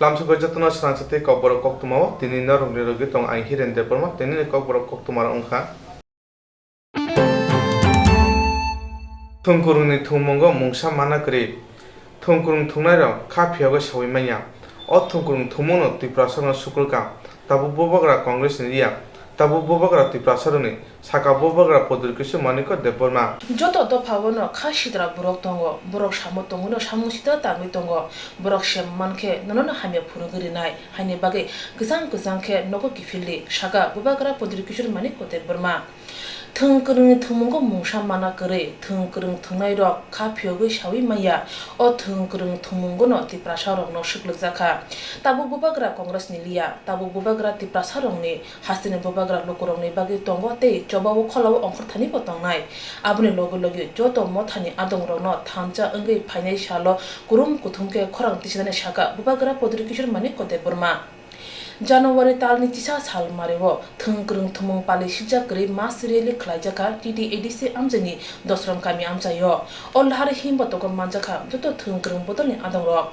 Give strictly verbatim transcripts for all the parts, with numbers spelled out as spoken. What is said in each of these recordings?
Lamsukha jotono swrangsa tei kokborok koktwmao tini norokni rwgwi tong ang Hiren Debbarma. Tinini kokborok koktwmarok wngkha: Thwngkwrwngni thwngmungo mungsa mana kwrwi. Thwngkwrwng thwngnairok kha phiyogwi saui manya. O thwngkwrwng thwngmungno Tiprasarokno sukrwkha. Tabuk Bubagra Congressni liya. Tabuk Bubagra Tiprasarokni, sakha Bubagra Prodhyut Kishore Manikya Debbarma. Joto dophao no kha sitra borok tongo. Borok samo tongwino samung sitra tangwi tongo. Borok se mankhe nono no hamya phunugwi rinai. Haini bagwi kwchang kwchang khe nogo kiphildi, sakha Bubagra Prodhyut Kishore Manikya Debbarma. Thwngkwrwngni thwngmungo mungsa mana kwrwi, thwngkwrwng thwngnairok kha phiyogwi saui manya. O thwngkwrwng thwngmungono Tiprasarokno swklwkjakha. Tabuk Bubagra Congressni liya, tabuk Bubagra Tiprasarokni, hasteni Bubagra lukurokni bagwi tongo tei chobao kholao ongkhorthanibo tongnai. Aboni loge loge joto mothani adongrokno thansa wngwi phainai salo kurum kuthum khe khorang tisinani sakha Bubagra Prodhyut Kishore Manikya Debbarma. January talni chisa sal mario thwngkwrwng thwngmung pali sijak kwrwi mass rally khlaijakha T T A D C amchaini Dosram kami amchaio. O lahar himbotogo manjakha joto thwngkwrwng bodolni adongrok.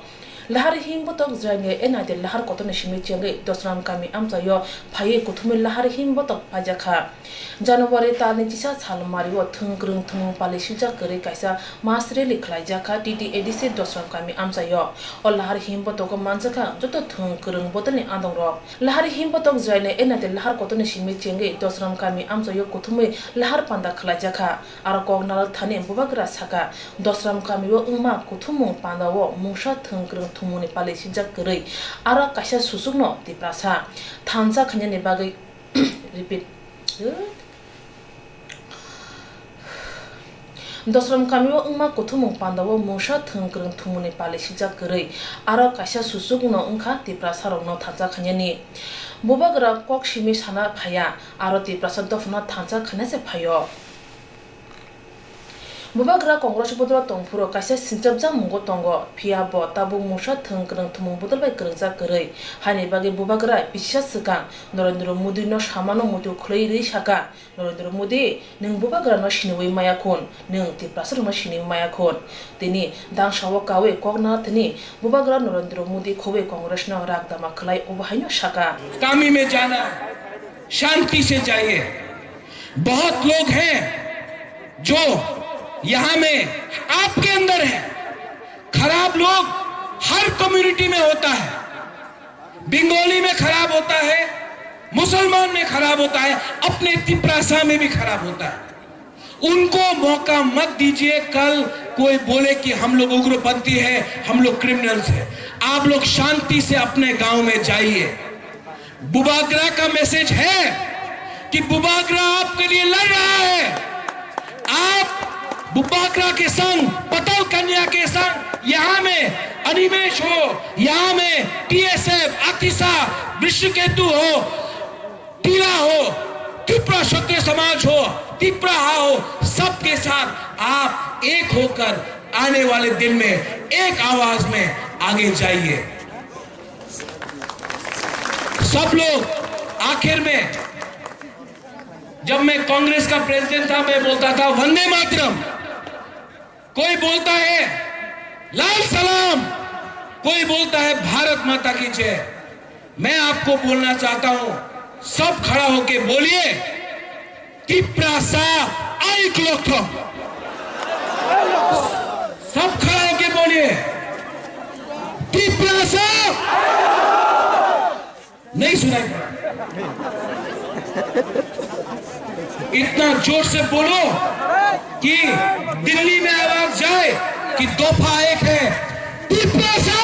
Lahar himbotok jwraini N I T lahar kotorni simi chengwi Dosram kami amchaio phaiwi kuthumwi lahar himbotok paijakha. January talni chisa sal mario thwngkwrwng thwngmung pali sijak kwrwi kaisa mass rally khlaijakha T T A D C Dosram kami amchaio. O lahar himbotogo manjakha joto thwngkwrwng bodolni adongrok. Lahar himbotok jwraini N I T lahar kotorni simi chengwi Dosram kami amchaio kuthumwi lahar panda khlaijakha. Aro kok narwk thani Bubagra sakha, Dosram kamio wngma kuthumung pandao mungsa thwngkwrwng thwngmungni pali sijak kwrwi aro kaisa susukno Tiprasa thansa khainani bagwi Repeat. Dosram kamio wngma kuthumung pandao mungsa thwngkwrwng thwngmungni pali sijak kwrwi aro kaisa susukno wngkha Tiprasarokno thansa khainani. Bubagra kok simi sana phaiya, aro Tiprasa dophano thansa khaina se phaio. Bubagra Congress bodolo tongphuru kaisa sinchapjak mungo tongo, phiya bo tabuk mungsa thwng kwrwng thwngmung bodol bai kwrwngjak kwrwi. Haini bagwi Bubagra bisa swkang Narendra Modi no samano muitu khwlwi rwi sakha, "Narendra Modi, nwng Bubagra no siniwi maya khun, nwng Tiprasa rok no siniwi maya khun." Tini dangsa o kawi kok na thani Bubagra Narendra Modi khobwi Congress no rak dama khwlai obo haino sakha. कामी में जाना, शांति से जाइए। बहुत लोग हैं जो यहाँ में आपके अंदर है। खराब लोग हर कम्युनिटी में होता है। बंगाली में खराब होता है, मुसलमान में खराब होता है, अपने तिपरासा में भी खराब होता है। उनको मौका मत दीजिए, कल कोई बोले कि हम लोग उग्रपंथी है, हम लोग क्रिमिनल्स है। आप लोग शांति से अपने गांव में जाइए। बुबागरा का मैसेज है कि बुबागरा आपके लिए लड़ रहा है। आप बुबागरा के संग, पतल कन्या के संग यहाँ में अनिमेश हो, यहाँ में टीएसएफ, अतिशा, वृषकेतु हो, टीला हो, तिपरा क्षत्रिय समाज हो, तिपराहा हो, सबके साथ आप एक होकर आने वाले दिन में एक आवाज में आगे जाइए। सब लोग, आखिर में, जब मैं कांग्रेस का प्रेसिडेंट था, मैं बोलता था, "वंदे मातरम।" कोई बोलता है, "लाल सलाम।" कोई बोलता है, "भारत माता की जय।" मैं आपको बोलना चाहता हूं, सब खड़ा होके बोलिए, "तिपरासा आइक लोथम।" सब खड़ा होके बोलिए, "तिपरासा।" नहीं सुनाई पड़ा। इतना जोर से बोलो कि दिल्ली में आवाज जाए कि दफा एक है, तिपरासा।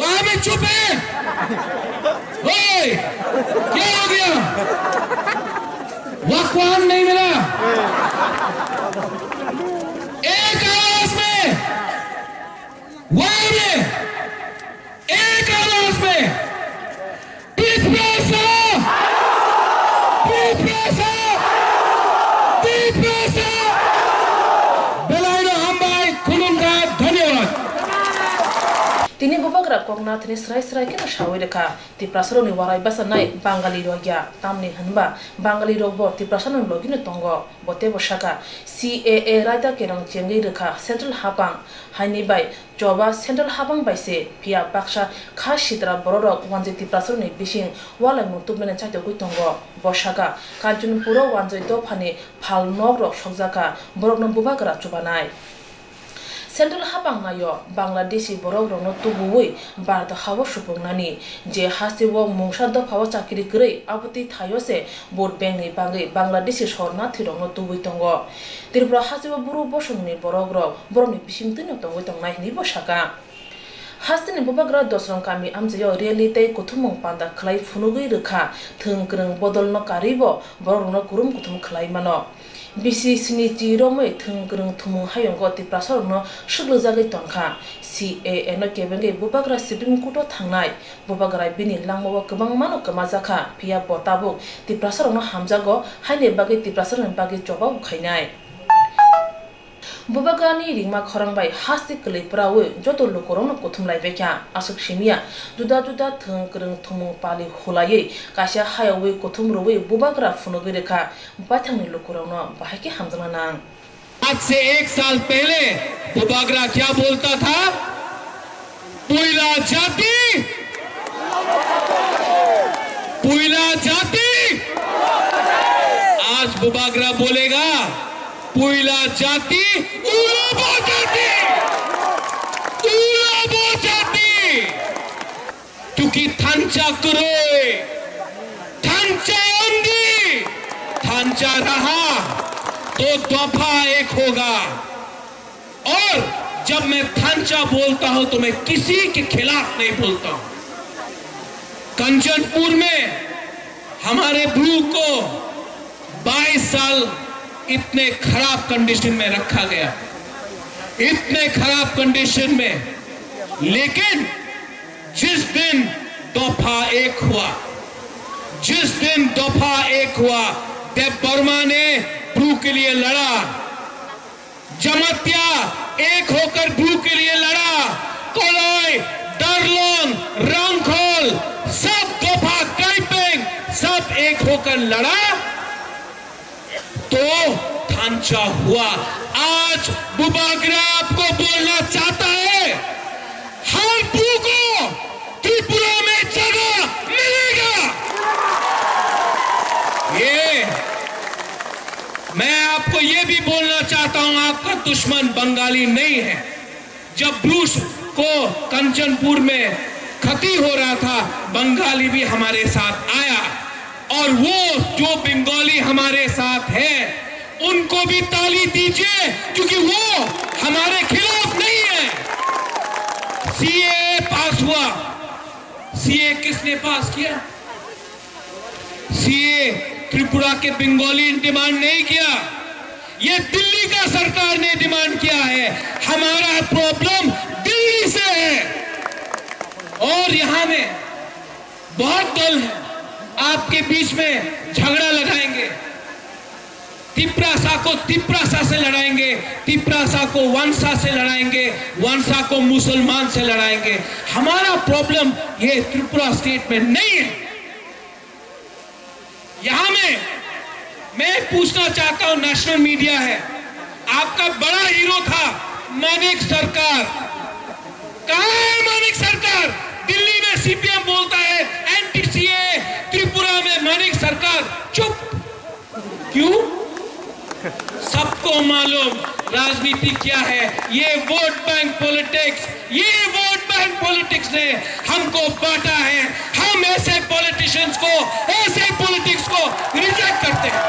वहां में चुप है। ओए, क्या हो गया? वक्वान नहीं मिला। एक आवाज में, वहां में, एक आवाज में, तिपरासा! तिपरासा! Tiprasa! Belaino hambai, khulumkha, dhanyabad. Tini Bubagra Koknathni srai srai kheno sawi rwkha, Tiprasarokni warai bachanai Bangali rok ya, tamni hwnba Bangali rokbo Tiprasarokni logino tongo. Bo teibo sakha, C A A raida kerong chengwi rwkha central hapang, haini bai choba central hapang bai se, phiya baksa kha sitra bororok wanjwi Tiprasarokni bising walaimung tubunani chaitogwi tongo. Bo sakha, Kanchanpuro wanjwi dophani phal nokrok sokjakha, borokno bubagra chubanai. Central hapang naio Bangladeshi borokrokno tubuwi Bharat hao supungnani, je hasteo mungsa dophao chakiri kwrwi, abotwi thaio se vote bankni bagwi Bangladeshi shornathirokno tubui tongo. Tripura hasteo buru bosongni borokrok borokni bisingtwino tongwi tongnai hwnwi bo sakha. Hasteni bubagra Dosrong kami amchaio rally tei kuthumung panda khlai phunugwi rwkha, thwng kwrwng bodolno karwibo borokrokno kurum kuthum khlai mano. Bisi sinichi romwi thwng kwrwng thumung hayungo Tiprasarokno swklugjagwi tongkha. C A A no kebengwi bubagra Supreme Court o thangnai. Bubagra bini langmao kwbangmano kwmajakha, phiya bo tabuk Tiprasarokno hamjago, haini bagwi Tiprasarokni bagwi choba bo khainai. Bubagrani ringma khorang bai haste kwlwi prawi joto lukurokno kuthum laibaikha. Aswk simiya, juda juda thwng kwrwng thumung pali hulaiwi kaisa hayawi kuthum rwwi bubagra phunugwi rwkha. Baithangni lukurokno bahai khe hamjakna nang. आज से एक साल पहले बुबागरा क्या बोलता था? पुइला जाति, पुइला जाति। आज बुबागरा बोलेगा, पुइला जाति, उलाबो जाति, उलाबो जाति। क्योंकि थांचा क्रोय, थांचा अंधी, थांचा रहा, तो दफा एक होगा। और जब मैं थांचा बोलता हूं, तो मैं किसी के खिलाफ नहीं बोलता हूं। कंचनपुर में हमारे भ्रू को बाईस साल इतने खराब कंडीशन में रखा गया, इतने खराब कंडीशन में, लेकिन जिस दिन दफा एक हुआ, जिस दिन दफा एक हुआ, देव वर्मा ने भ्रू के लिए लड़ा, जमातिया एक होकर भ्रू के लिए लड़ा, कोलोई, दरलोंग, रंगखोल, सब दफा, कैपेंग, सब एक होकर लड़ा। तो थांचा हुआ। आज बुबागरा आपको बोलना चाहता है, हर भ्रू को त्रिपुरा में जगह मिलेगा। ये मैं आपको ये भी बोलना चाहता हूं, आपका दुश्मन बंगाली नहीं है। जब ब्रूस को कंचनपुर में खती हो रहा था, बंगाली भी हमारे साथ आया, और वो जो बंगाली हमारे साथ है, उनको भी ताली दीजिए, क्योंकि वो हमारे खिलाफ नहीं है। सीएए पास हुआ, सीएए किसने पास किया? सीएए त्रिपुरा के बंगाली ने डिमांड नहीं किया, ये दिल्ली का सरकार ने डिमांड किया है। हमारा प्रॉब्लम दिल्ली से है। और यहां में बहुत दल है, आपके बीच में झगड़ा लगाएंगे। तिपरासा को तिपरासा से लड़ाएंगे, तिपरासा को वंसा से लड़ाएंगे, वंसा को मुसलमान से लड़ाएंगे। हमारा प्रॉब्लम ये त्रिपुरा स्टेट में नहीं है। यहां में मैं पूछना चाहता हूं, नेशनल मीडिया है, आपका बड़ा हीरो था मानिक सरकार, कहां है मानिक सरकार? दिल्ली में सीपीएम बोलता है एंटी सीएए, त्रिपुरा में मानिक सरकार चुप। क्यों? सबको मालूम राजनीति क्या है। ये वोट बैंक पॉलिटिक्स, ये वोट बैंक पॉलिटिक्स ने हमको बांटा है। हम ऐसे पॉलिटिशियंस को, ऐसे पॉलिटिक्स को रिजेक्ट करते हैं।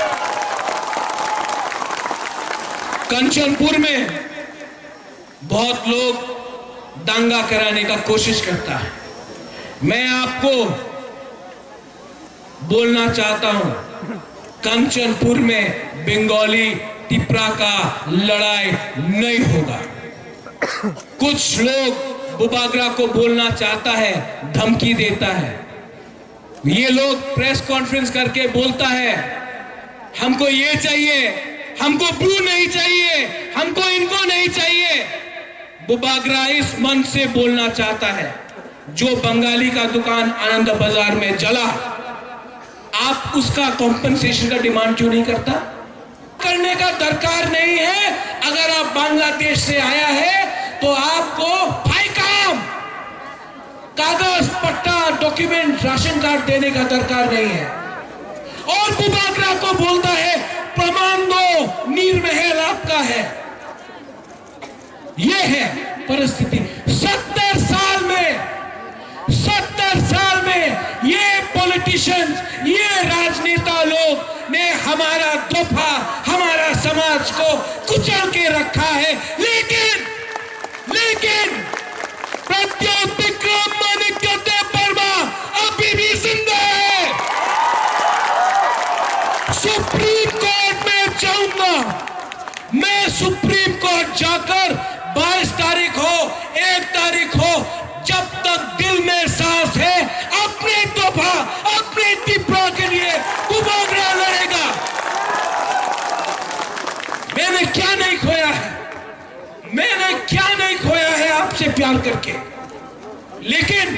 कंचनपुर में बहुत लोग दंगा कराने का कोशिश करता है। मैं आपको बोलना चाहता हूं, कंचनपुर में बंगाली तिपरा का लड़ाई नहीं होगा। कुछ लोग बुबागरा को बोलना चाहता है, धमकी देता है। ये लोग प्रेस कॉन्फ्रेंस करके बोलता है, "हमको ये चाहिए, हमको ब्रू नहीं चाहिए, हमको इनको नहीं चाहिए।" बुबागरा इस मंच से बोलना चाहता है, जो बंगाली का दुकान आनंद बाजार में जला, आप उसका कॉम्पेंसेशन का डिमांड क्यों नहीं करता? करने का दरकार नहीं है। अगर आप बांग्लादेश से आया है तो आपको फाइकाम, कागज पट्टा, डॉक्यूमेंट, राशन कार्ड देने का दरकार नहीं है। और बुबागरा को बोलता है, प्रमाण दो, नीरमहल आपका है। ये है परिस्थिति। सत्तर साल में, सत्तर साल में ये पॉलिटिशियंस, ये राजनेता लोग ने हमारा दोफा, हमारा समाज को कुचल के रखा है। लेकिन, लेकिन प्रद्योत विक्रम माणिक्य देव वर्मा अभी भी जिंदा है। सुप्रीम कोर्ट में जाऊंगा, मैं सुप्रीम कोर्ट जाकर बाईस तारीख हो, एक तारीख हो, जब तक दिल में सांस है, अपने दोफा, अपने तिपरा के लिए बुबागरा लड़ेगा। मैंने क्या नहीं खोया है, मैंने क्या नहीं खोया है आपसे प्यार करके। लेकिन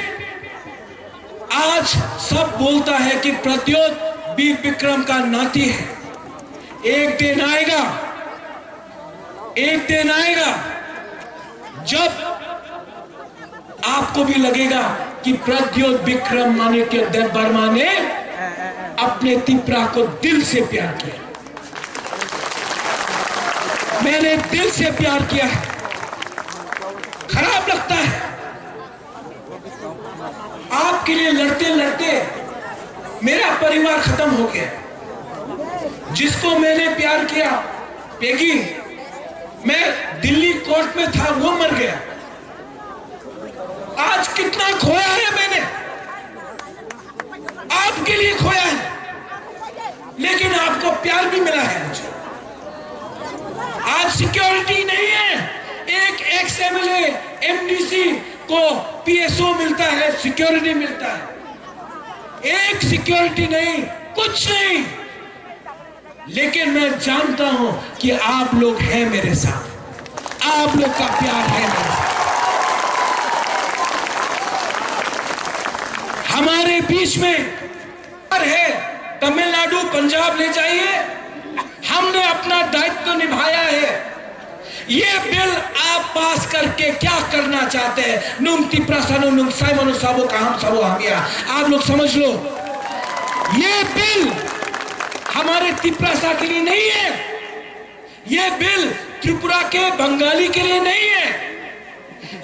आज सब बोलता है कि प्रद्योत वीर विक्रम का नाती है। एक दिन आएगा, एक दिन आएगा जब आपको भी लगेगा कि प्रद्योत विक्रम माणिक्य देव वर्मा ने अपने तिपरा को दिल से प्यार किया। मैंने दिल से प्यार किया है। खराब लगता है। आपके लिए लड़ते लड़ते मेरा परिवार खत्म हो गया। जिसको मैंने प्यार किया, पेगी, मैं दिल्ली कोर्ट में था, वो मर गया। आज कितना खोया है मैंने, आपके लिए खोया है, लेकिन आपको प्यार भी मिला है मुझे। आज सिक्योरिटी नहीं है, एक एक्स एमएलए, एमडीसी को पीएसओ मिलता है, सिक्योरिटी मिलता है। एक सिक्योरिटी नहीं, कुछ नहीं। लेकिन मैं जानता हूं कि आप लोग हैं मेरे साथ, आप लोग का प्यार है मेरे साथ। हमारे बीच में है, तमिलनाडु, पंजाब ले जाइए, हमने अपना दायित्व निभाया है। ये बिल आप पास करके क्या करना चाहते हैं? Nwng Tiprasa no, nwng Saimano sabo, kaham sabo hamya, आप लोग समझ लो। ये बिल हमारे तिपरासा के लिए नहीं है, ये बिल त्रिपुरा के बंगाली के लिए नहीं है।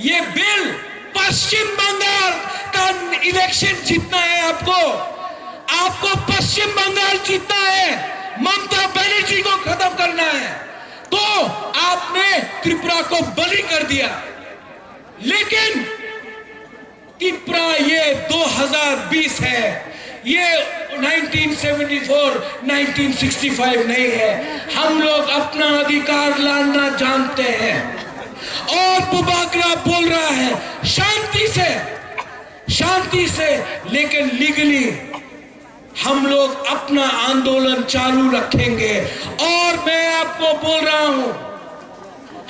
ये बिल पश्चिम बंगाल का इलेक्शन जीतना है आपको, आपको पश्चिम बंगाल जीतना है, ममता बनर्जी को खत्म करना है। तो आपने त्रिपुरा को बलि कर दिया, लेकिन तिपरा ये दो हज़ार बीस है, ये nineteen seventy four, nineteen sixty five नहीं है। हम लोग अपना अधिकार लड़ना जानते हैं। और बुबागरा बोल रहा है, शांति से, शांति से, लेकिन लीगली हम लोग अपना आंदोलन चालू रखेंगे। और मैं आपको बोल रहा हूं,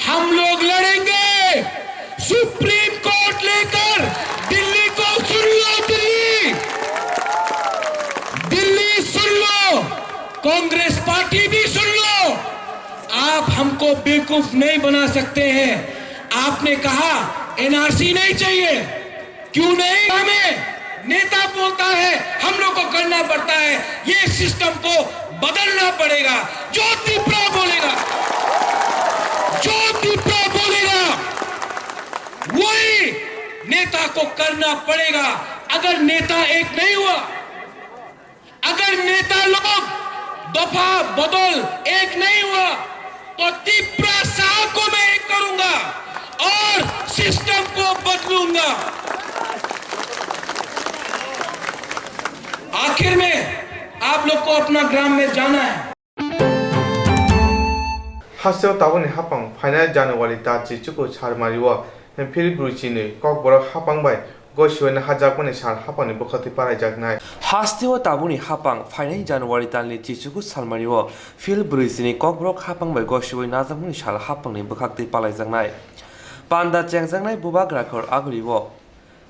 हम लोग लड़ेंगे। सुप्रीम कोर्ट लेकर दिल्ली को सुन लो, दिल्ली, दिल्ली सुन लो, कांग्रेस पार्टी भी सुन लो। आप हमको बेवकूफ नहीं बना सकते हैं। आपने कहा एनआरसी नहीं चाहिए, क्यों नहीं? हमें नेता बोलता है, हम लोग को करना पड़ता है। ये सिस्टम को बदलना पड़ेगा। जो तिपरा बोलेगा, जो तिपरा बोलेगा, वही नेता को करना पड़ेगा। अगर नेता एक नहीं हुआ, अगर नेता लोग दफा बदल एक नहीं हुआ, तो तिपरासा को मैं एक करूंगा और सिस्टम को बदलूंगा। आखिर में आप लोग को अपना ग्राम में जाना है। Hasteo tabukni hapang phainai January tal chichuku salmario phil brwi chini Kokborok hapang bai gosiwai naharjakmani sal hapangni bwkhaktwi palaijaknai. Hasteo tabukni hapang phainai January talni chichuku salmario phil brwi chini Kokborok hapang bai gosiwai naharjakmani sal hapangni bwkhaktwi palaijaknai. Panda chengjaknai bubagra khor agulio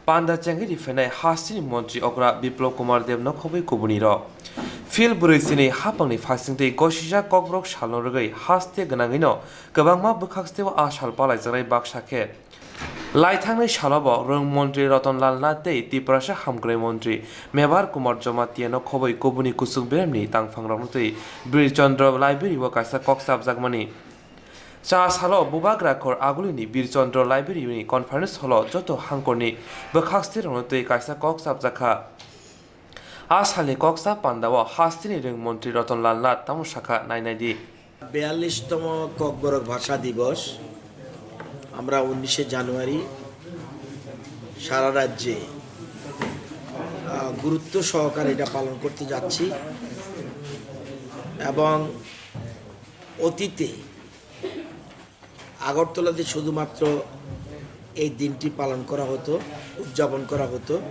Panda chengwi riphainai hasteni montri okra Biplab Kumar Deb no khobwi kubuni rok. Phil bwrwi chini hapangni phaisingtwi gosijak kokborok salno rwgwi haste gwnangwino kwbangma bwkhaksteo a sal palaijaknai baksa khe. Laithangnai salobo rwng montri Ratan Lal Nath tei Tiprasa hamkrai montri Mebar Kumar Jamatia no khobwi kubuni kuchuk beremni tangphangrokno twi Bir Chandra Library o kaisa kok chapjakmani. Cha salo Bubagra Khor Agulini Bir Chandra Library ni conference hall o joto hangkorni bwkhaksterokno twi kaisa kok chapjakha. A salni kok chap pandao hasteni rwng montri Ratan Lal Nath tamo sakha, nainai di. Biyallish tomo Kokborok Bhasha Dibos আমরা উনিশে জানুয়ারি সারা রাজ্যে আহ, গুরুত্ব সহকারে এটা পালন করতে যাচ্ছি এবং অতীতে আগরতলাতে শুধুমাত্র এই দিনটি পালন করা হতো, উদযাপন করা হতো,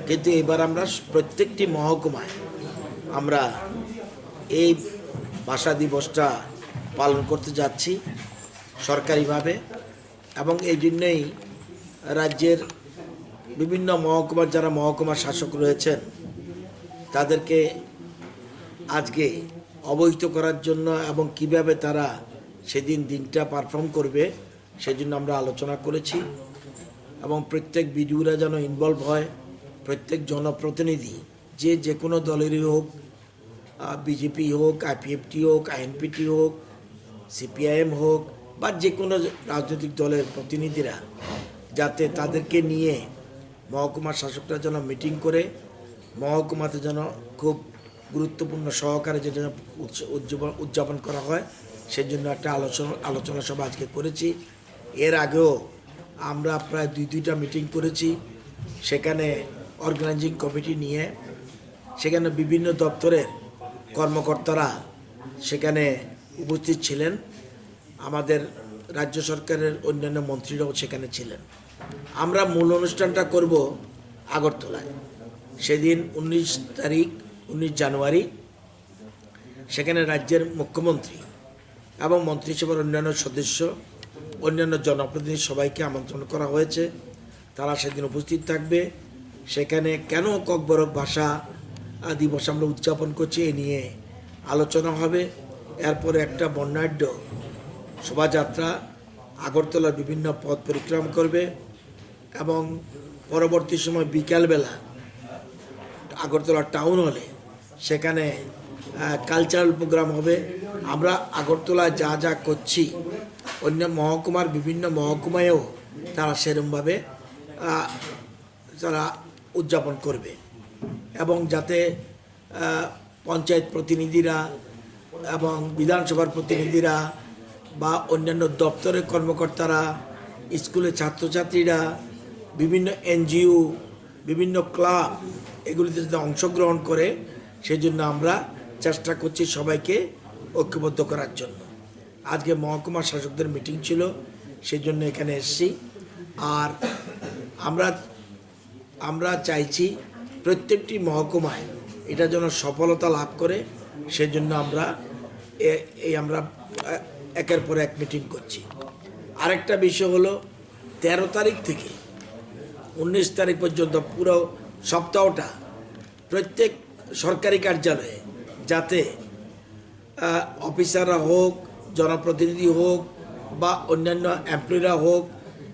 কিন্তু এবার আমরা প্রত্যেকটি মহকুমায় আমরা এই ভাষা দিবসটা পালন করতে যাচ্ছি সরকারিভাবে। এবং এই জন্যেই রাজ্যের বিভিন্ন মহকুমার যারা মহকুমা শাসক রয়েছেন, তাদেরকে আজকে অবহিত করার জন্য এবং কিভাবে তারা সেদিন দিনটা পারফর্ম করবে, সেজন্য আমরা আলোচনা করেছি। এবং প্রত্যেক বিডিওরা যেন ইনভলভ হয়, প্রত্যেক জনপ্রতিনিধি যে যে কোনো দলেরই হোক, বিজেপি হোক, আইপিএফটি হোক, আইএনপিটি হোক, সিপিআইএম হোক, বা যে কোনো রাজনৈতিক দলের প্রতিনিধিরা যাতে তাদেরকে নিয়ে মহকুমা শাসকরা যেন মিটিং করে মহকুমাতে যেন খুব গুরুত্বপূর্ণ সহকারে যেটা উদযাপন উদযাপন করা হয়, সেজন্য একটা আলোচনা আলোচনা সভা আজকে করেছি। এর আগেও আমরা প্রায় দুই দুইটা মিটিং করেছি, সেখানে অর্গানাইজিং কমিটি নিয়ে সেখানে বিভিন্ন দপ্তরের কর্মকর্তারা সেখানে উপস্থিত ছিলেন। আমাদের রাজ্য সরকারের অন্যান্য মন্ত্রীরাও সেখানে ছিলেন। আমরা মূল অনুষ্ঠানটা করব আগরতলায়। সেদিন উনিশ তারিখ, উনিশ জানুয়ারি, সেখানে রাজ্যের মুখ্যমন্ত্রী এবং মন্ত্রিসভার অন্যান্য সদস্য, অন্যান্য জনপ্রতিনিধি সবাইকে আমন্ত্রণ করা হয়েছে। তারা সেদিন উপস্থিত থাকবে। সেখানে কেন ককবরক ভাষা দিবস আমরা উদযাপন করছি, এ নিয়ে আলোচনা হবে। এরপরে একটা বর্ণাঢ্য শোভাযাত্রা আগরতলার বিভিন্ন পথ পরিক্রমা করবে এবং পরবর্তী সময় বিকালবেলা আগরতলা টাউন হলে সেখানে কালচারাল প্রোগ্রাম হবে। আমরা আগরতলায় যা যা করছি, অন্য মহকুমার বিভিন্ন মহকুমায়ও তারা সেরমভাবে তারা উদযাপন করবে এবং যাতে পঞ্চায়েত প্রতিনিধিরা এবং বিধানসভার প্রতিনিধিরা বা অন্যান্য দপ্তরের কর্মকর্তারা, স্কুলের ছাত্রছাত্রীরা, বিভিন্ন এনজিও, বিভিন্ন ক্লাব এগুলিতে যাতে অংশগ্রহণ করে, সেজন্য আমরা চেষ্টা করছি সবাইকে ঐক্যবদ্ধ করার জন্য। আজকে মহকুমা শাসকদের মিটিং ছিল, সেজন্য এখানে এসেছি। আর আমরা আমরা চাইছি প্রত্যেকটি মহকুমায় এটা যেন সফলতা লাভ করে, সেজন্য আমরা এ- এই আমরা আহ, একের পর এক মিটিং করছি। আরেকটা বিষয় হলো, তেরো তারিখ থেকে উনিশ তারিখ পর্যন্ত পুরো সপ্তাহটা প্রত্যেক সরকারি কার্যালয়ে যাতে আহ, অফিসাররা হোক, জনপ্রতিনিধি হোক বা অন্যান্য এমপ্লয়িরা হোক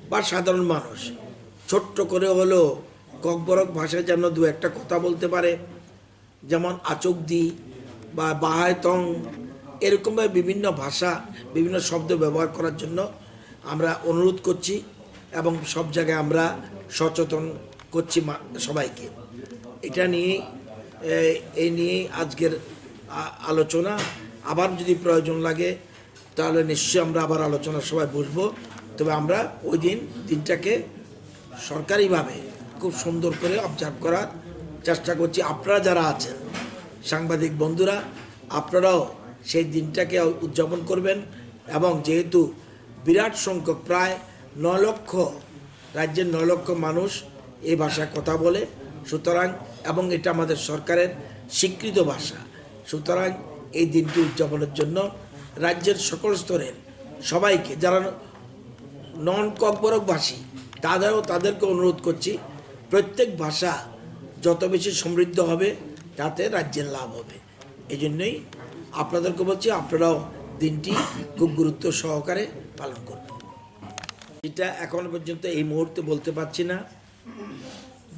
বা সাধারণ মানুষ ছোট্ট করে হলেও ককবরক ভাষায় যেন দু একটা কথা বলতে পারে, যেমন আচকদি বা বাহায় তং, এরকমভাবে বিভিন্ন ভাষা, বিভিন্ন শব্দ ব্যবহার করার জন্য আমরা অনুরোধ করছি এবং সব জায়গায় আমরা সচেতন করছি মা- সবাইকে। এটা নিয়ে এ- এই নিয়েই আজকের আ- আলোচনা। আবার যদি প্রয়োজন লাগে তাহলে নিশ্চয়ই আমরা আবার আলোচনা সভায় বসবো। তবে আমরা ওই দিন দিনটাকে সরকারিভাবে খুব সুন্দর করে অবজার্ভ করার চেষ্টা করছি। আপনারা যারা আছেন সাংবাদিক বন্ধুরা, আপনারাও সেই দিনটাকে উদযাপন করবেন। এবং যেহেতু বিরাট সংখ্যক, প্রায় নয় লক্ষ, রাজ্যের নয় লক্ষ মানুষ এই ভাষায় কথা বলে, সুতরাং এবং এটা আমাদের সরকারের স্বীকৃত ভাষা, সুতরাং এই দিনটি উদযাপনের জন্য রাজ্যের সকল স্তরের সবাইকে, যারা নন ককবরকভাষী, তাদেরও, তাদেরকে অনুরোধ করছি, প্রত্যেক ভাষা যত বেশি সমৃদ্ধ হবে, তাতে রাজ্যের লাভ হবে। এই জন্যই আপনাদেরকে বলছি, আপনারাও দিনটি খুব গুরুত্ব সহকারে পালন করবেন। এটা এখনো পর্যন্ত এই মুহূর্তে বলতে পারছি না।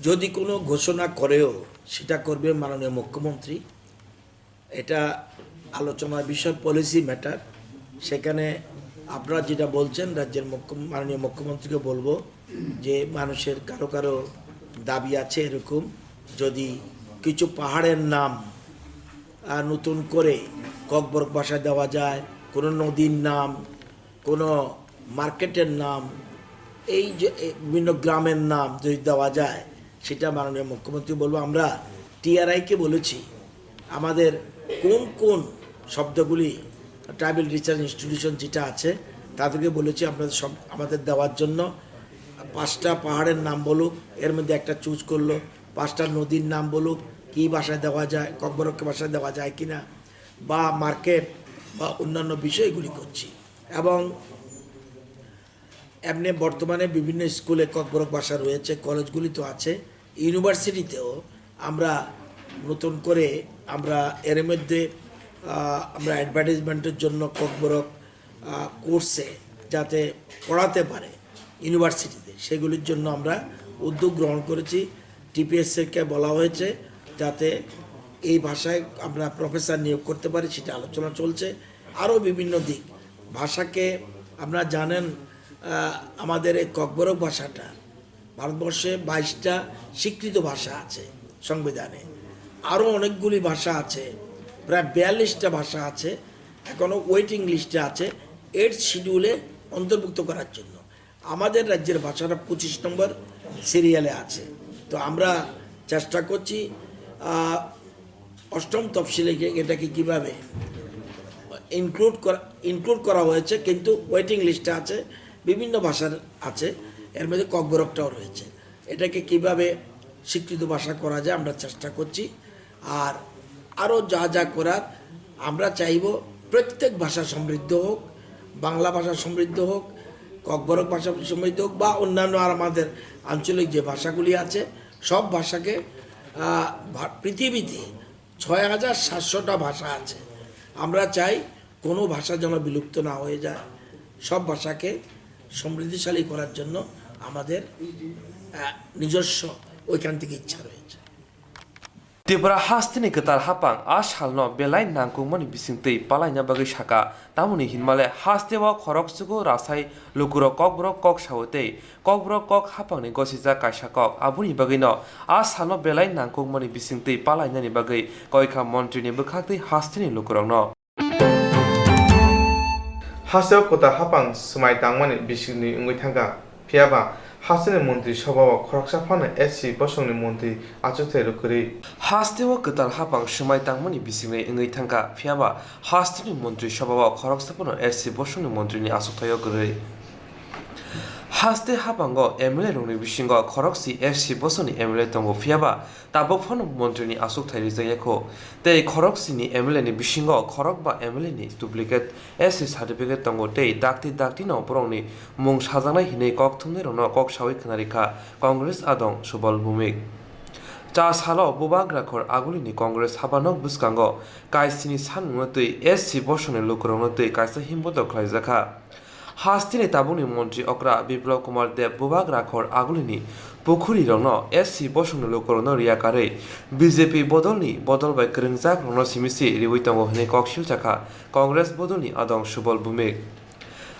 যদি কোনো ঘোষণা করেও, সেটা করবে মাননীয় মুখ্যমন্ত্রী। এটা আলোচনার বিষয়, পলিসি ম্যাটার। সেখানে আপনারা যেটা বলছেন, রাজ্যের মুখ্য-, মাননীয় মুখ্যমন্ত্রীকে বলবো যে মানুষের কারো কারো দাবি আছে এরকম, যদি কিছু পাহাড়ের নাম, আহ, নতুন করে ককবরক ভাষায় দেওয়া যায়, কোনো নদীর নাম, কোনো মার্কেটের নাম, এই যে, এ, বিভিন্ন গ্রামের নাম যদি দেওয়া যায়, সেটা মাননীয় মুখ্যমন্ত্রী বলবো। আমরা টিআরআইকে বলেছি, আমাদের কোন কোন শব্দগুলি, ট্রাইবাল রিসার্চ ইনস্টিটিউশন যেটা আছে, তাদেরকে বলেছি আপনাদের সব, আমাদের দেওয়ার জন্য। পাঁচটা পাহাড়ের নাম বলুক, এর মধ্যে একটা চুজ করলো, পাঁচটা নদীর নাম বলুক, কী ভাষায় দেওয়া যায়, ককবরক ভাষায় দেওয়া যায় কিনা, বা মার্কেট বা অন্যান্য বিষয়, এগুলি করছি। এবং এমনি বর্তমানে বিভিন্ন স্কুলে ককবরক ভাষা রয়েছে, কলেজগুলি তো আছে, ইউনিভার্সিটিতেও আমরা নতুন করে আমরা এর মধ্যে, আহ, আমরা অ্যাডভার্টাইজমেন্টের জন্য ককবরক, আহ, কোর্সে যাতে পড়াতে পারে ইউনিভার্সিটিতে, সেগুলির জন্য আমরা উদ্যোগ গ্রহণ করেছি। টিপিএসসিকে বলা হয়েছে যাতে এই ভাষায় আমরা প্রফেসর নিয়োগ করতে পারি, সেটা আলোচনা চলছে। আরও বিভিন্ন দিক, ভাষাকে আপনারা জানেন, আহ, আমাদের এই ককবরক ভাষাটা ভারতবর্ষে বাইশটা স্বীকৃত ভাষা আছে সংবিধানে, আরও অনেকগুলি ভাষা আছে, প্রায় বিয়াল্লিশটা ভাষা আছে এখনও ওয়েটিং লিস্টে আছে এইট শিডিউলে অন্তর্ভুক্ত করার জন্য। আমাদের রাজ্যের ভাষাটা পঁচিশ নম্বর সিরিয়ালে আছে। তো আমরা চেষ্টা করছি, আহ, অষ্টম তফসিলে গিয়ে এটাকে কীভাবে ইনক্লুড করা, ইনক্লুড করা হয়েছে, কিন্তু ওয়েটিং লিস্টে আছে, বিভিন্ন ভাষার আছে, এর মধ্যে ককবরকটাও রয়েছে। এটাকে কিভাবে স্বীকৃত ভাষা করা যায়, আমরা চেষ্টা করছি। আর আরও যা যা করার, আমরা চাইব প্রত্যেক ভাষা সমৃদ্ধ হোক, বাংলা ভাষা সমৃদ্ধ হোক, ককবরক ভাষা সমৃদ্ধ হোক, বা অন্যান্য আর আমাদের আঞ্চলিক যে ভাষাগুলি আছে, সব ভাষাকে, আহ, ভা-, পৃথিবীতে ছয় হাজার সাতশোটা ভাষা আছে। আমরা চাই কোনো ভাষা যেন বিলুপ্ত না হয়ে যায়। সব ভাষাকে সমৃদ্ধিশালী করার জন্য আমাদের, আহ, নিজস্ব ঐকান্তিক ইচ্ছা রয়েছে। Tripura hasteni kwtal hapang a salno belai nangkukmani bisingtwi palaina bagwi saka, tamoni hinmale hasteo khoroksugo rasai lukurok kokborok kok sao tei kokborok kok hapangni gosijak kaisa kok. Aboni bagwino a salno belai nangkukmani bisingtwi palainani bagwi koikha montrini bwkhaktwi hasteni lukurokno. Hasteo kwtal hapang swmai tangmani bisingni wngwi thangkha, phiyaba hasteni montri sobhao khoroksa phano S C bosongni montri achukthai rwkhrwi. Hasteo kwtal hapang swmai tangmani bisingni wngwi thangkha, phiyaba hasteni montri sobhao khoroksa phano S C bosongni montrini achukthaio kwrwi. Haste haphango M L A rokni bisingo khorokse S C bosongni M L A tongo, phiyaba tabuk phano montrini achukthai rijak yakho. Tei khoroksini M L A ni bisingo khorokba M L A ni duplicate S C certificate tongo tei dakti daktino borokni mung sajaknai hinwi kok thumnairokno kok saui khwnarikha Congress adong Subal Bhumik. Cha salo Bubagra khor agulini Congress habanok bwskango kaisini sanmungno twi S C bosongni lukurokno twi kaisa himbodo khlaijakha. Hasteni tabukni montri okra Biplab Kumar Deb Bubagra khor agulini pukhurirokno S C bosongni lukurokno riya karwi B J P bodolni bodol bai kwrwngjakrokno simi se riwi tongo hwnwi kok silchakha Congress bodolni adong Subal Bhumik.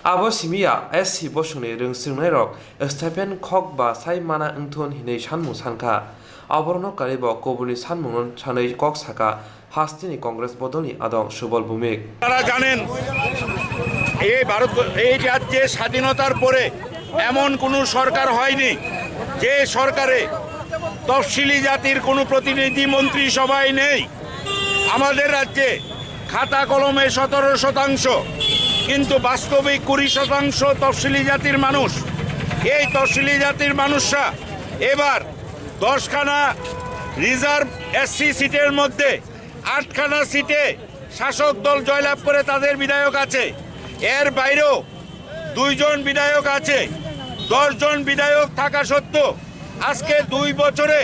Abo simi ya S C bosongni rwngswrwngnairok stipend khok ba sai mana wngthun hwnwi sanmung sankha. Aborokno karwi bo kubuni sanmungno sanwi kok saka hasteni Congress bodolni adong Subal Bhumik. আপনারা জানেন, এই ভারত, এই রাজ্যে স্বাধীনতার পরে এমন কোনো সরকার হয়নি যে সরকারে তফসিলি জাতির কোনো প্রতিনিধি মন্ত্রিসভায় নেই। আমাদের রাজ্যে খাতা কলমে সতেরো শতাংশ, কিন্তু বাস্তবিক কুড়ি শতাংশ তফসিলি জাতির মানুষ। এই তফসিলি জাতির মানুষরা এবার দশখানা রিজার্ভ এসসি সিটের মধ্যে আটখানা সিটে শাসক দল জয়লাভ করে তাদের বিধায়ক আছে। এর বাইরেও দুইজন বিধায়ক আছে, দশ জন বিধায়ক থাকা সত্ত্বেও আজকে দুই বছরে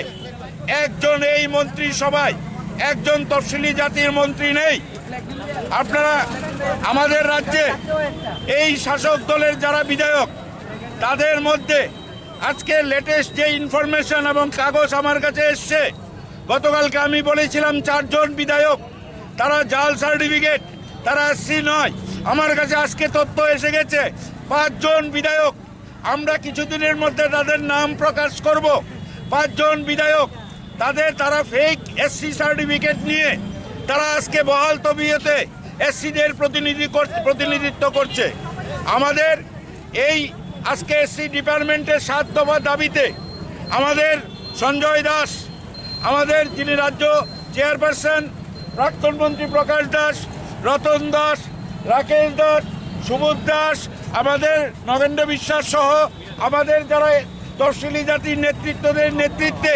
একজন এই মন্ত্রিসভায় একজন তফসিলি জাতির মন্ত্রী নেই। আপনারা আমাদের রাজ্যে এই শাসক দলের যারা বিধায়ক, তাদের মধ্যে আজকে লেটেস্ট যে ইনফরমেশন এবং কাগজ আমার কাছে এসছে, গতকালকে আমি বলেছিলাম চারজন বিধায়ক তারা জাল সার্টিফিকেট, তারা এসসি নয়। আমার কাছে আজকে তথ্য এসে গেছে, পাঁচজন বিধায়ক, আমরা কিছুদিনের মধ্যে তাদের নাম প্রকাশ করব। পাঁচজন বিধায়ক, তাদের, তারা ফেক এসসি সার্টিফিকেট নিয়ে তারা আজকে বহাল তবিয়তে এসসিদের প্রতিনিধি কর-, প্রতিনিধিত্ব করছে। আমাদের এই আজকে এসসি ডিপার্টমেন্টের সাত দফা দাবিতে আমাদের সঞ্জয় দাস, আমাদের যিনি রাজ্য চেয়ারপারসন, প্রাক্তন মন্ত্রী প্রকাশ দাস, রতন দাস, রাকেশ দাস, সুবোধ দাস, আমাদের নগেন্দ্র বিশ্বাস সহ আমাদের যারা তফসিলি জাতির নেতৃত্বদের নেতৃত্বে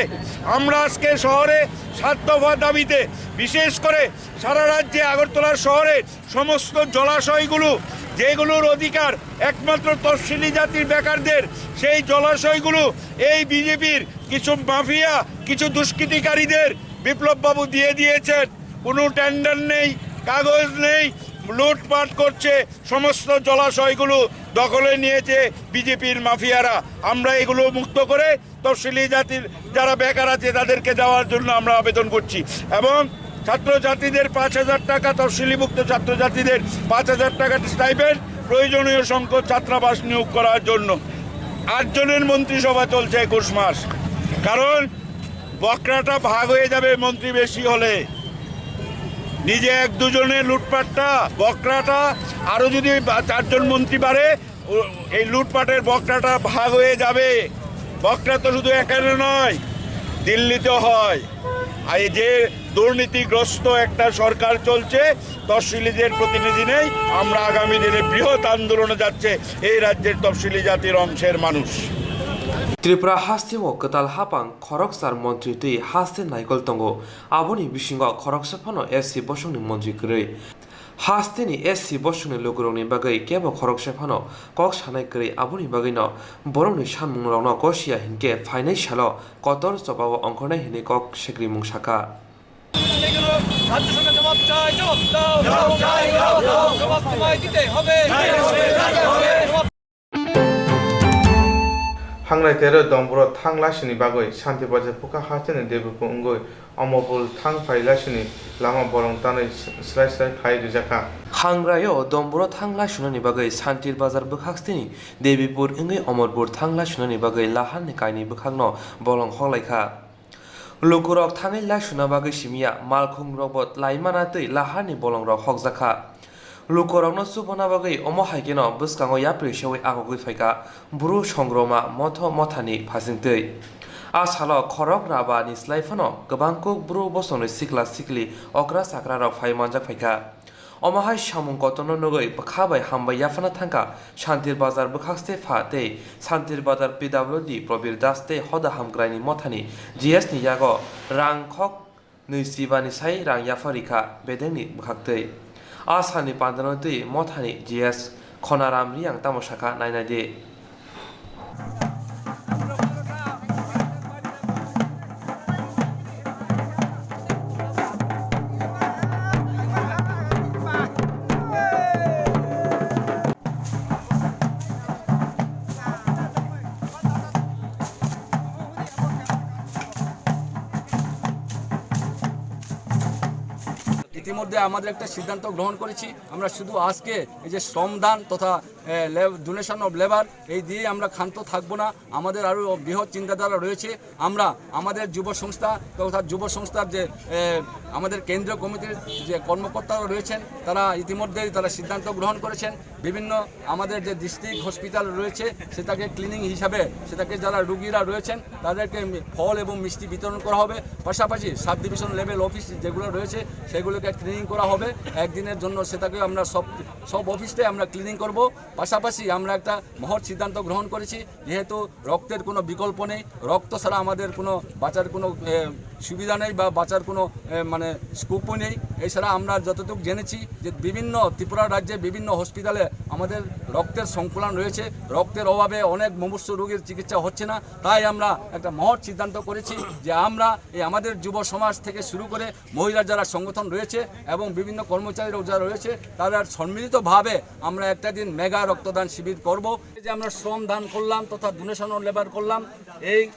আমরা আজকে শহরে সাত দফা দাবিতে, বিশেষ করে সারা রাজ্যে আগরতলা শহরের সমস্ত জলাশয়গুলো, যেগুলোর অধিকার একমাত্র তফসিলি জাতির বেকারদের, সেই জলাশয়গুলো এই বিজেপির কিছু মাফিয়া, কিছু দুষ্কৃতিকারীদের বিপ্লববাবু দিয়ে দিয়েছেন। কোনো টেন্ডার নেই, কাগজ নেই, লুটপাট করছে, সমস্ত জলাশয়গুলো দখলে নিয়েছে বিজেপির মাফিয়ারা। আমরা এগুলো মুক্ত করে তফসিলি জাতির যারা বেকার আছে তাদেরকে দেওয়ার জন্য আমরা আবেদন করছি। এবং ছাত্রছাত্রীদের পাঁচ হাজার টাকা, তফসিলিভুক্ত ছাত্রছাত্রীদের পাঁচ হাজার টাকা স্টাইপেন্ড, প্রয়োজনীয় সংখ্যক ছাত্রাবাস নিয়োগ করার জন্য। আটজনের মন্ত্রিসভা চলছে একুশ মাস, কারণ বকরাটা ভাগ হয়ে যাবে মন্ত্রী বেশি হলে। নিজে এক দুজনের লুটপাটটা, বকরাটা, আরো যদি বা-, চারজন মন্ত্রী বাড়ে, ও-, এই লুটপাটের বকরাটা ভাগ হয়ে যাবে। বকরা তো শুধু এখানে নয়, দিল্লিতে হয়। আর এই যে দুর্নীতিগ্রস্ত একটা সরকার চলছে, তফসিলিদের প্রতিনিধি নেই। আমরা আগামী দিনে বৃহৎ আন্দোলনে যাচ্ছে এই রাজ্যের তফসিলি জাতির অংশের মানুষ। Tripura haste o kwtal hapang khoroksar montri twi haste naikol tongo. Aboni bisingo khoroksa phano S C bosongni montri kwrwi. Hasteni S C bosongni lukurokni bagwi kebo khoroksa phano kok sanai kwrwi, aboni bagwino borokni sanmungrokno gosiya hinkhe phainai salo kotor chobao ongkhornai hinwi kok segrimung sakha. রাজ্য সরকার জবাব চাই, জবাব দাও। জবাব চাই, জবাব দাও। জবাব তোমায় দিতে হবে। দিতে হবে, দিতে হবে। জবাব Hangrai tero Domboro thang laisini bagwi Santi Bazar bwkha hasteni Debipur wngwi Omorpur thang phai laisini lama bolong tanwi srai srai phai rijakha. Hangraio Domboro thang laisunani bagwi Santir Bazar bwkhak stini Debipur wngwi Omorpur thang laisunani bagwi laharni kainwi bwkhakno bolong hoklaikha. Lukurok thangwi laisuna bagwi simiya, malkhungrokbo laimana twi laharni bolongrok hokjakha. Lukurokno chubana bagwi omo hai kheno bwskango yapri seui agogwi phaikha Bru Songroma motho mothani phasingtwi. A salo khorok rabani slai phano kwbang kuk Bru bosongni sikla sikli okra chakrarok phai manjak phaikha. Omo hai samung kotorno nugwi bwkha bai hambai yaphana thangkha Santir Bazar bwkhakste pha tei Santir Bazar P W D Probir Das tei Hoda Hamkraini mothani G S ni yago rang khok nwi chibani sai rang yapha rikha bedengni bwkhaktwi. A salni pandano twi mothani G S Khonaram Riyang tamo sakha nainai di. ইতিমধ্যে আমাদের একটা সিদ্ধান্ত গ্রহণ করেছি, আমরা শুধু আজকে এই যে শ্রমদান তথা, এ, লেব-, ডোনেশন অফ লেবার, এই দিয়ে আমরা ক্ষান্ত থাকবো না। আমাদের আরও বৃহৎ চিন্তাধারা রয়েছে। আমরা আমাদের যুব সংস্থা তথা যুব সংস্থার যে, এ, আমাদের কেন্দ্রীয় কমিটির যে কর্মকর্তারা রয়েছেন, তারা ইতিমধ্যেই তারা সিদ্ধান্ত গ্রহণ করেছেন। বিভিন্ন আমাদের যে ডিস্ট্রিক্ট হসপিটাল রয়েছে, সেটাকে ক্লিনিং হিসাবে, সেটাকে যারা রুগীরা রয়েছেন, তাদেরকে মি-, ফল এবং মিষ্টি বিতরণ করা হবে। পাশাপাশি সাব ডিভিশন লেভেল অফিস যেগুলো রয়েছে, সেগুলোকে ক্লিনিং করা হবে একদিনের জন্য। সেটাকে আমরা সব, সব অফিসটাই আমরা ক্লিনিং করব। পাশাপাশি আমরা একটা মহৎ সিদ্ধান্ত গ্রহণ করেছি, যেহেতু রক্তের কোনো বিকল্প নেই, রক্ত ছাড়া আমাদের কোনো বাঁচার কোনো, এ, সুবিধা নেই বা বাঁচার কোনো এ, মানে স্কোপও নেই। এছাড়া আমরা যতটুকু জেনেছি যে বিভিন্ন ত্রিপুরা রাজ্যে বিভিন্ন হসপিটালে আমাদের রক্তের সংকুলান রয়েছে, রক্তের অভাবে অনেক মুমূর্ষু রোগীর চিকিৎসা হচ্ছে না। তাই আমরা একটা মহৎ সিদ্ধান্ত করেছি যে আমরা এই আমাদের যুব সমাজ থেকে শুরু করে মহিলা যারা সংগঠন রয়েছে এবং বিভিন্ন কর্মচারীরাও যারা রয়েছে, তারা সম্মিলিতভাবে আমরা একটা দিন মেগা রক্তদান শিবির করব। এই যে আমরা শ্রম দান করলাম তথা ডোনেশন অন লেবার করলাম, এই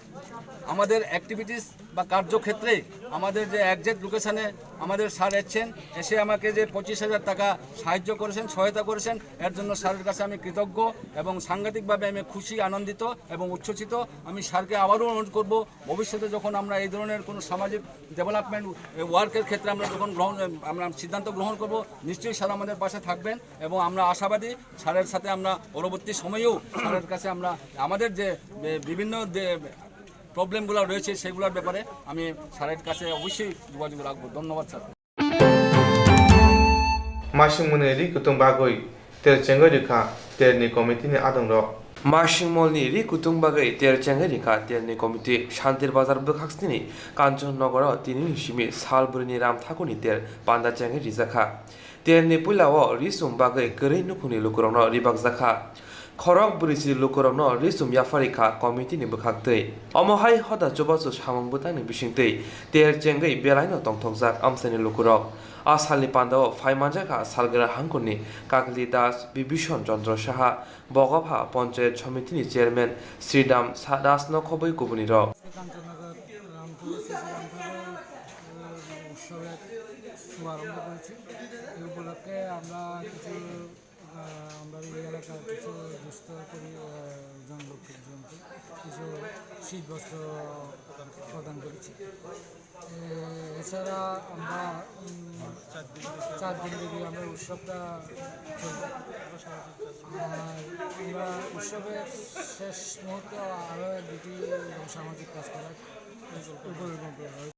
আমাদের অ্যাক্টিভিটিস বা কার্যক্ষেত্রে আমাদের যে একজ্যাক্ট লোকেশনে আমাদের স্যার এসছেন, এসে আমাকে যে পঁচিশ হাজার টাকা সাহায্য করেছেন, সহায়তা করেছেন, এর জন্য স্যারের কাছে আমি কৃতজ্ঞ এবং সাংঘাতিকভাবে আমি খুশি, আনন্দিত এবং উচ্ছ্বসিত। আমি স্যারকে আবারও অনুরোধ করব, ভবিষ্যতে যখন আমরা এই ধরনের কোনো সামাজিক ডেভেলপমেন্ট ওয়ার্কের ক্ষেত্রে আমরা যখন গ্রহণ আমরা সিদ্ধান্ত গ্রহণ করব, নিশ্চয়ই স্যার আমাদের পাশে থাকবেন এবং আমরা আশাবাদী স্যারের সাথে আমরা পরবর্তী সময়েও স্যারের কাছে আমরা আমাদের যে এ, বিভিন্ন যে প্রবলেমগুলো রয়েছে সেগুলোর ব্যাপারে আমি স্যারের কাছে অবশ্যই যোগাযোগ রাখবো। ধন্যবাদ sir. Masing mwnwi ri kutung bagwi ter chengwi rikha terni committee ni adongrok. Masing molni ri kutung bagwi ter chengwi rikha terni committee. Shantir Bazar bwkhak snini Kanchan Nogoro tinini simi sal bwrwini Ram Thakurni ter panda chengwi rijakha. Terni puilao ri chum bagwi kwrwi nukhungni lukurokno ribakjakha. Khorok bwrwisi lukurokno ri chum yapharwi kha committee ni bwkhaktwi. Omo hai hoda chubachu samung bwtangni bisingtwi ter chengwi belaino tongthokjak amchaini lukurok. A salni pandao phai manjakha salgra hangkhorni Kakli Das, Bibison Chandra Saha, Bogopha Panchayat Somitini Chairman Sridam Sa-, Das no khobwi kubunirok. Kanchannagar রামপুরে শিশু রামপুরে উৎসবের শুভারম্ভ করেছি। এই উপলক্ষে আমরা কিছু আহ, আমরা এই এলাকার কিছু দুস্থ পরি- আহ, জন লোকজনকে কিছু শীত বস্ত্র প্রদান করেছি। এ- এছাড়া আমরা উম, চার দিন ব্যাপী আমরা উৎসবটা চলবে। আর আমরা উৎসবের শেষ মুহূর্তে আরও এক দুটি সামাজিক কাজ করার পরিকল্পনা রয়েছে।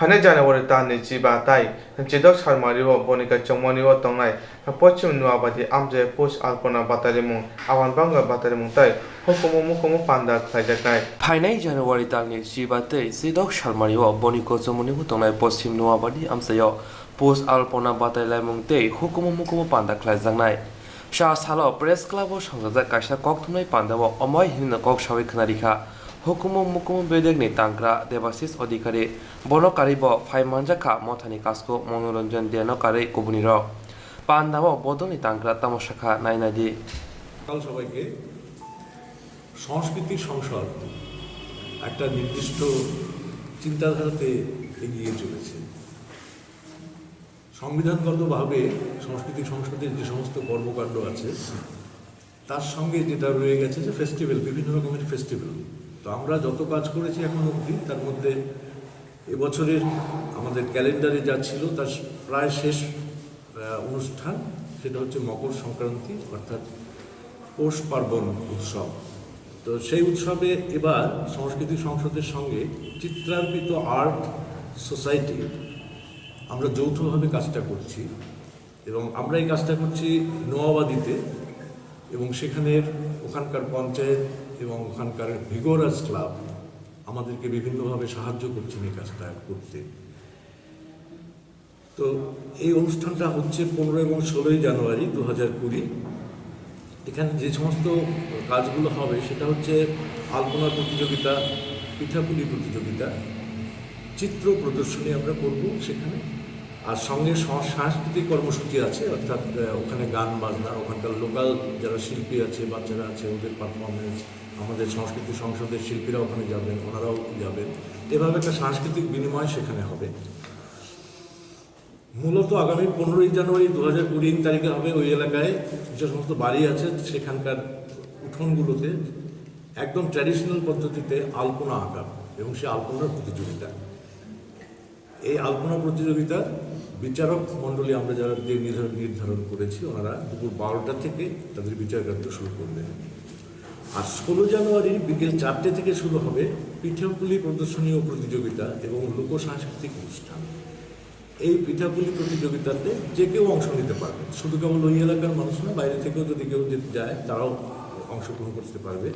Phainai January talni chiba tai chidok salmari o Bonika chongmani o tongnai Poschim Noabadi amchai Post Alpona batarimung, Awan Banga batarimung tai hukumu mukumu panda khlaijaknai. Phainai January talni chiba tei chidok salmari o Bonika chongmani o tongnai Poschim Noabadi amchai o Post Alpona batailaimung tei hukumu mukumu panda khlaijaknai. Sa salo Press Club o swngjajak kaisa kokthumnai pandao omo hai hwnwi kok sawi khwnarikha, hukumu mukumu bedekni tangkra Debashis Adhikari, bono karwibo phai manjakha mothani kasku Monoranjan Deno karwi kubunirok. Pandao bodolni tangkra tamo sakha nai naidi. সকাল সবাইকে। সংস্কৃতি সংসদ একটা নির্দিষ্ট চিন্তাধারাতে এগিয়ে চলেছে। সংবিধানগতভাবে সংস্কৃতি সংসদের যে সমস্ত কর্মকাণ্ড আছে, তার সঙ্গে যেটা রয়ে গেছে যে ফেস্টিভ্যাল, বিভিন্ন রকমের ফেস্টিভ্যাল। তো আমরা যত কাজ করেছি এখন অবধি, তার মধ্যে এবছরের আমাদের ক্যালেন্ডারে যা ছিল, তার প্রায় শেষ আহ, অনুষ্ঠান, সেটা হচ্ছে মকর সংক্রান্তি, অর্থাৎ পৌষ পার্বণ উৎসব। তো সেই উৎসবে এবার সংস্কৃতি সংসদের সঙ্গে চিত্রার্পিত আর্ট সোসাইটি আমরা যৌথভাবে কাজটা করছি। এবং আমরা এই কাজটা করছি নোয়াবাদিতে, এবং সেখানের ওখানকার পঞ্চায়েত এবং ওখানকার ভিগোরাস ক্লাব আমাদেরকে বিভিন্নভাবে সাহায্য করছেন এই কাজটা করতে। তো এই অনুষ্ঠানটা হচ্ছে পনেরো এবং ষোলোই জানুয়ারি দু হাজার কুড়ি। এখানে যে সমস্ত কাজগুলো হবে, সেটা হচ্ছে আলপনা প্রতিযোগিতা, পিঠাপুলি প্রতিযোগিতা, চিত্র প্রদর্শনী আমরা করব সেখানে। আর সঙ্গে সং- সাংস্কৃতিক কর্মসূচি আছে, অর্থাৎ আহ, ওখানে গান বাজনা, ওখানকার লোকাল যারা শিল্পী আছে, বাচ্চারা আছে, ওদের পারফরমেন্স, আমাদের সংস্কৃতি সংসদের শিল্পীরা ওখানে যাবেন, ওনারাও যাবেন। এভাবে একটা সাংস্কৃতিক বিনিময় সেখানে হবে। মূলত আগামী পনেরোই জানুয়ারি দু হাজার কুড়ি তারিখে হবে ওই এলাকায় যে সমস্ত বাড়ি আছে, সেখানকার উঠোনগুলোতে একদম ট্র্যাডিশনাল পদ্ধতিতে আলপনা আঁকা এবং সেই আলপনার প্রতিযোগিতা। এই আলপনা প্রতিযোগিতার বিচারক মণ্ডলী আমরা যারা যে নির্ধারণ নির্ধারণ করেছি, ওনারা দুপুর বারোটা থেকে তাদের বিচার কার্য শুরু করবেন। আর ষোলো জানুয়ারি বিকেল চারটে থেকে শুরু হবে পিঠাপুলি প্রদর্শনী ও প্রতিযোগিতা এবং লোক সাংস্কৃতিক অনুষ্ঠান। এই পিঠাপুলি প্রতিযোগিতাতে যে কেউ অংশ নিতে পারবে, শুধু কেবল ওই এলাকার মানুষ না, বাইরে থেকেও যদি কেউ যেতে যায়, তারাও অংশগ্রহণ করতে পারবে।